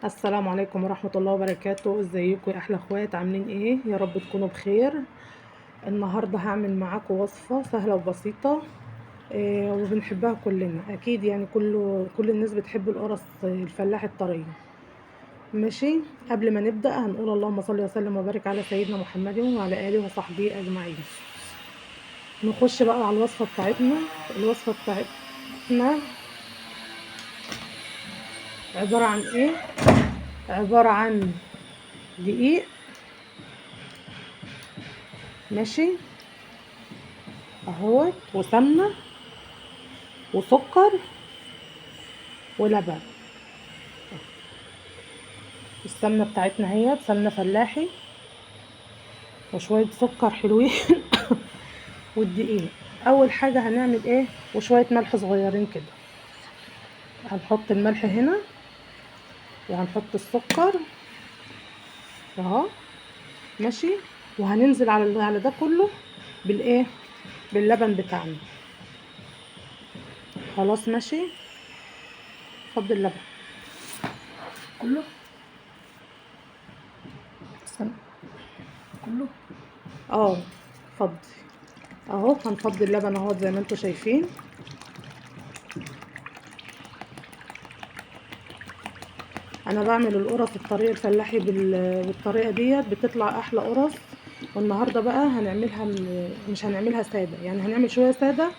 السلام عليكم ورحمة الله وبركاته. ازيكم يا احلى اخوات؟ عاملين ايه؟ يا رب تكونوا بخير. النهاردة هعمل معاكم وصفة سهلة وبسيطة، وبنحبها كلنا اكيد، يعني كل الناس بتحب القرص الفلاح الطرية. ماشي، قبل ما نبدأ هنقول اللهم صل وسلم وبارك على سيدنا محمد وعلى آله وصحبه اجمعين. نخش بقى على الوصفة بتاعتنا. الوصفة بتاعتنا عبارة عن ايه؟ عبارة عن دقيق، ماشي اهوت، وسمنة وسكر ولبن. السمنة بتاعتنا هي سمنة فلاحي وشوية سكر حلوين والدقيق. اول حاجة هنعمل ايه؟ وشوية ملح صغيرين كده. هنحط الملح هنا وهنحط السكر اهو، ماشي. وهننزل على ده كله بالايه؟ باللبن بتاعنا. خلاص ماشي، فضل اللبن كله، استنى كله فضي اهو. هنفضي اللبن اهو زي ما انتم شايفين. انا بعمل القرص الطريقة الفلاحي بالطريقة ديت، بتطلع احلى قرص. والنهارده بقى هنعملها مش هنعملها ساده، يعني هنعمل شوية ساده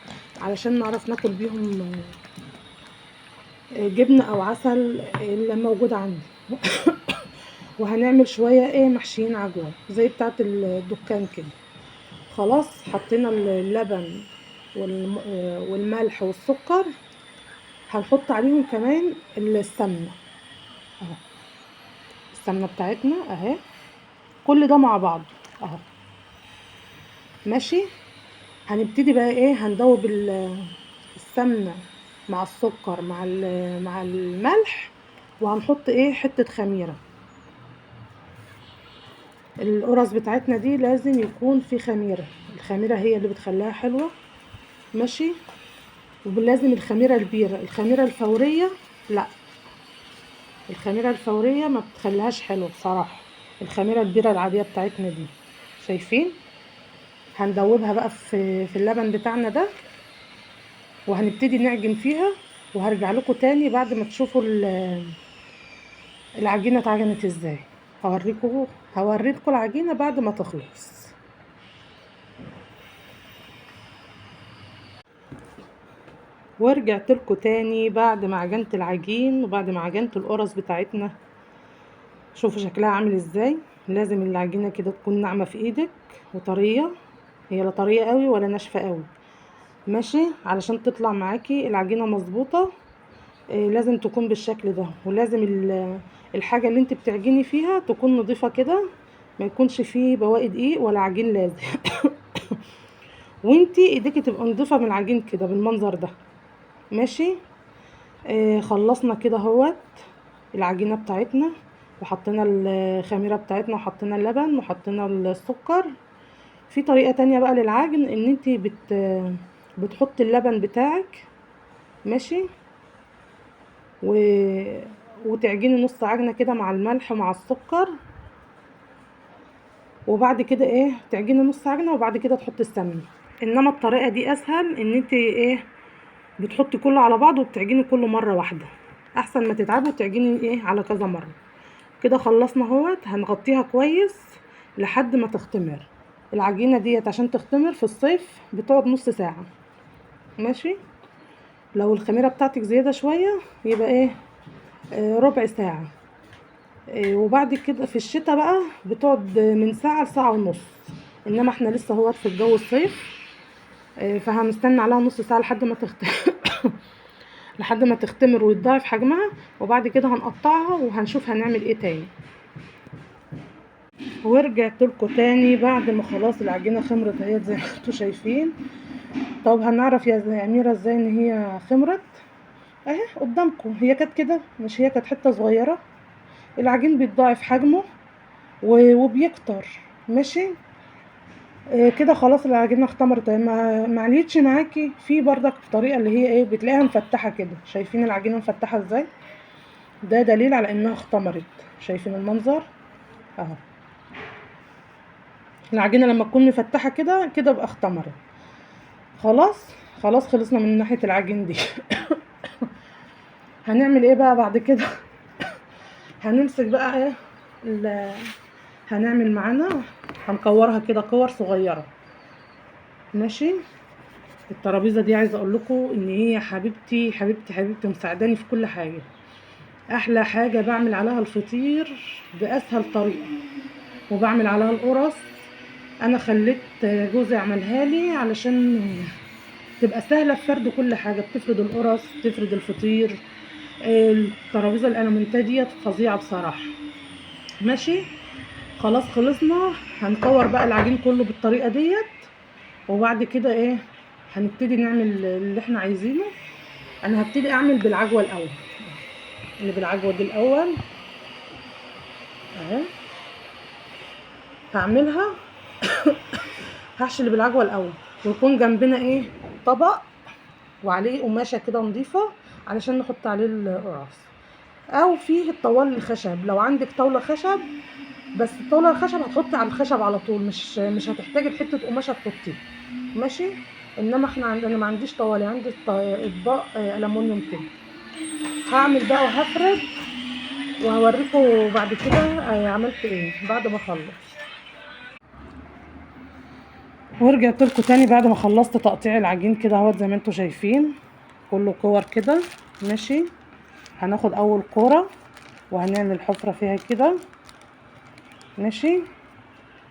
علشان نعرف ناكل بيهم جبنه او عسل اللي موجود عندي. وهنعمل شوية ايه؟ محشيين عجوه زي بتاعه الدكان كده. خلاص حطينا اللبن والملح والسكر، هنحط عليهم كمان السمنة اهو. السمنة بتاعتنا اهي، كل ده مع بعض اهو، ماشي. هنبتدي بقى ايه؟ هندوب السمنة مع السكر مع الملح، وهنحط ايه؟ حتة خميره. القرص بتاعتنا دي لازم يكون في خميره، الخميره هي اللي بتخليها حلوة، ماشي. ولازم الخميره البيره، الخميره الفورية لا، الخميره الفورية ما بتخليهاش حلوة بصراحة. الخميره البيره العادية بتاعتنا دي، شايفين؟ هندوبها بقى في اللبن بتاعنا ده، وهنبتدي نعجن فيها. وهرجع لكم تاني بعد ما تشوفوا العجينة اتعجنت ازاي. هوريكم العجينة بعد ما تخلص. ورجعت لكم تاني بعد ما عجنت العجين وبعد ما عجنت القرص بتاعتنا. شوفوا شكلها عامل ازاي. لازم العجينة كده تكون ناعمة في ايدك وطريه، هي لا طرية قوي ولا ناشفة قوي، ماشي، علشان تطلع معاكي العجينة مظبوطة. لازم تكون بالشكل ده، ولازم الحاجة اللي انت بتعجني فيها تكون نظيفة كده، ما يكونش فيه بواقي دقيق ولا عجين لازق. وانتي ايديكي تبقى نظيفة من العجين كده بالمنظر ده، ماشي. خلصنا كده اهوت العجينة بتاعتنا، وحطينا الخميره بتاعتنا، وحطينا اللبن، وحطينا السكر. في طريقه تانية بقى للعجن، ان انتي بتحطي اللبن بتاعك، ماشي، وتعجني نص عجنه كده مع الملح ومع السكر، وبعد كده ايه؟ تعجني نص عجنه وبعد كده تحطي السمنة. انما الطريقة دي اسهل، ان انتي ايه؟ بتحطي كله على بعضه وبتعجني كله مرة واحدة، احسن ما تتعبي وتعجني ايه على كذا مرة. كده خلصنا اهوت. هنغطيها كويس لحد ما تختمر العجينة ديت. عشان تختمر في الصيف بتقعد نص ساعة، ماشي. لو الخميره بتاعتك زيادة شوية يبقى ايه؟ ربع ساعة. وبعد كده في الشتاء بقى بتقعد من ساعة لساعة ونص. انما احنا لسه اهوت في الجو الصيف، فهنستنى عليها نص ساعة لحد ما تختمر ويتضاعف حجمها، وبعد كده هنقطعها وهنشوف هنعمل ايه تاني. ورجعت لكم تاني بعد ما خلاص العجينة خمرت اهي زي ما انتم شايفين. طب هنعرف يا اميره ازاي ان هي خمرت؟ اهي قدامكم، هي كانت كده، مش هي كانت حتة صغيرة. العجين بيتضاعف حجمه وبيكتر، ماشي. كده خلاص العجينة اختمرت اهي. ما عليتش معاكي. في بردك طريقه اللي هي ايه؟ بتلاقيها مفتحة كده، شايفين العجينة مفتحة ازاي؟ ده دليل على انها اختمرت. شايفين المنظر اهو؟ العجينة لما تكون مفتحة كده كده بقى اختمرت. خلاص خلاص خلصنا من ناحية العجين دي. هنعمل ايه بقى بعد كده؟ هنمسك بقى ايه هنعمل معانا، هنكورها كده كور صغيرة. ماشي. الترابيزة دي عايزه اقول لكم ان هي حبيبتي حبيبتي حبيبتي، مساعداني في كل حاجة. احلى حاجة بعمل عليها الفطير باسهل طريقه، وبعمل عليها القرص. انا خليت جوزي عملها لي علشان تبقى سهلة في فرد كل حاجة، بتفرد القرص، بتفرد الفطير. الترابيزة الالومنتال ديت فظيعة بصراحة. ماشي خلاص خلصنا. هنكور بقى العجين كله بالطريقة ديت، وبعد كده ايه هنبتدي نعمل اللي احنا عايزينه. انا هبتدي اعمل بالعجوه الاول، اللي بالعجوه دي الاول اهي هعملها. هحشي اللي بالعجوه الاول، ويكون جنبنا ايه طبق وعليه قماشة كده نظيفة علشان نحط عليه القراص، او فيه الطوال الخشب لو عندك طاولة خشب. بس الطاولة الخشب هتحطي على الخشب على طول، مش هتحتاجي حتة قماشة تحطيها. ماشي. انما احنا عندنا ما عنديش طوالي، عندي اطباق الومنيوم كده. هعمل بقى وهفرد وهوريكم بعد كده عملت ايه بعد ما اخلص. ورجعت لكم تاني بعد ما خلصت تقطيع العجين كده اهوت زي ما انتم شايفين كله كور كده. ماشي. هناخد اول كورة وهنعمل حفره فيها كده. ماشي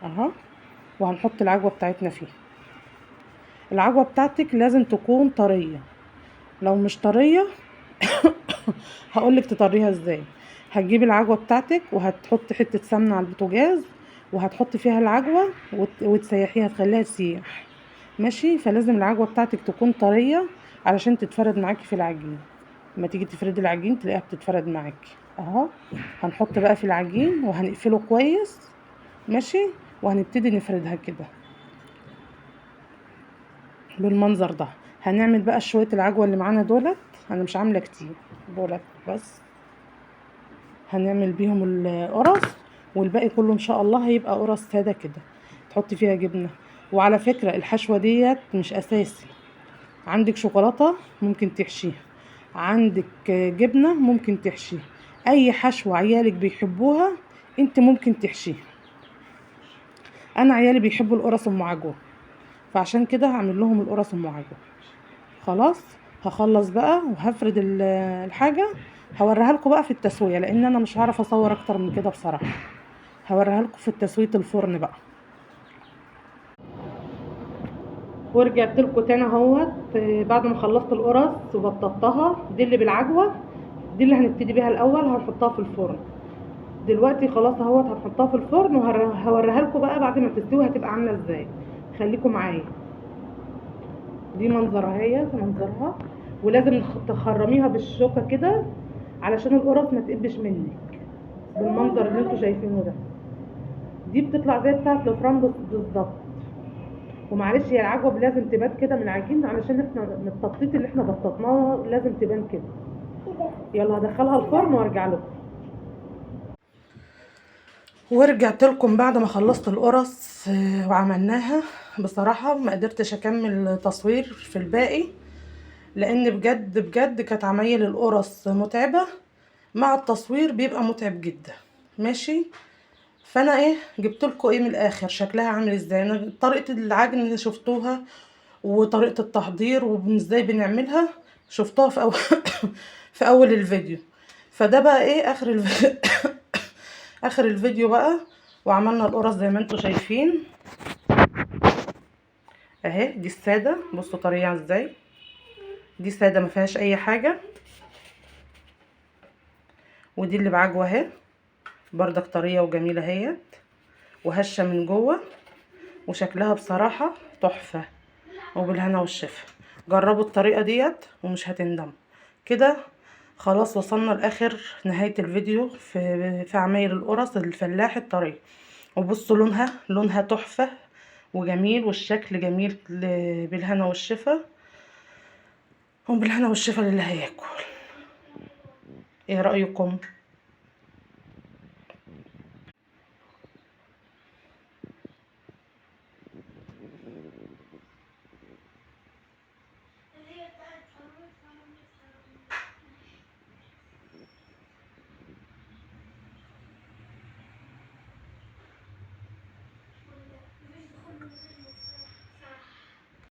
اهو، وهنحط العجوه بتاعتنا فيها. العجوه بتاعتك لازم تكون طرية، لو مش طرية هقولك تطريها ازاي. هتجيبي العجوه بتاعتك وهتحطي حتة سمنه على البوتاجاز، وهتحطي فيها العجوه وتسيحيها، تخليها تسيح. ماشي. فلازم العجوه بتاعتك تكون طرية علشان تتفرد معاكي في العجين. لما تيجي تفردي العجين تلاقيها بتتفرد معاكي اهو. هنحط بقى في العجين وهنقفله كويس. ماشي. وهنبتدي نفردها كده بالمنظر ده. هنعمل بقى شوية العجوه اللي معانا دولت، انا مش عامله كتير دولت بس، هنعمل بيهم القرص، والباقي كله ان شاء الله هيبقى قرص ساده كده تحطي فيها جبنه. وعلى فكرة الحشوه ديت مش اساسي، عندك شوكولاتة ممكن تحشيها، عندك جبنه ممكن تحشيها، اي حشوه عيالك بيحبوها انت ممكن تحشيها. انا عيالي بيحبوا القرص ام عجوه، فعشان كده هعمل لهم القرص ام عجوه. خلاص هخلص بقى وهفرد الحاجة، هوريها لكم بقى في التسوية لان انا مش هعرف اصور اكتر من كده بصراحة. هوريها لكم في التسوية الفرن بقى. ورجعت لكم تاني اهوت بعد ما خلصت القرص وبططتها. دي اللي بالعجوه، دي اللي هنبتدي بيها الاول، هنحطها في الفرن دلوقتي. خلاص اهوت هنحطها في الفرن وهوريها لكم بقى بعد ما تستوي هتبقى عامله ازاي. خليكم معايا. دي منظرها، هي منظرها، ولازم تخرميها بالشوكة كده علشان القرص ما تقبش منك بالمنظر اللي انتوا شايفينه ده. دي بتطلع زي بتاعه الفرن بالظبط. ومعلش هي العجوه لازم تبان كده من العجين علشان احنا من التبطيط اللي احنا بططناه لازم تبان كده. يلا هدخلها الفرن وارجع لكم. ورجعت لكم بعد ما خلصت القرص وعملناها. بصراحة ما قدرتش اكمل تصوير في الباقي لان بجد بجد كانت عمايل القرص متعبة، مع التصوير بيبقى متعب جدا. ماشي. فانا ايه جبت لكم ايه من الاخر شكلها عامل ازاي. انا طريقه العجن اللي شفتوها وطريقه التحضير وازاي بنعملها شفتوها في اول في اول الفيديو. فده بقى ايه اخر الفيديو اخر الفيديو بقى. وعملنا القرص زي ما انتم شايفين اهي. دي السادة، بصوا طريقه ازاي. دي ساده ما فيهاش اي حاجة، ودي اللي بعجوه اهي بردك طرية وجميلة اهيت وهشه من جوه، وشكلها بصراحة تحفة. وبالهنا والشفا. جربوا الطريقة ديت ومش هتندموا. كده خلاص وصلنا لاخر نهاية الفيديو في عمايل القرص الفلاح الطريه. وبصوا لونها، لونها تحفة وجميل، والشكل جميل بالهنا والشفا. وبالهنا والشفا للي هياكل. ايه رأيكم؟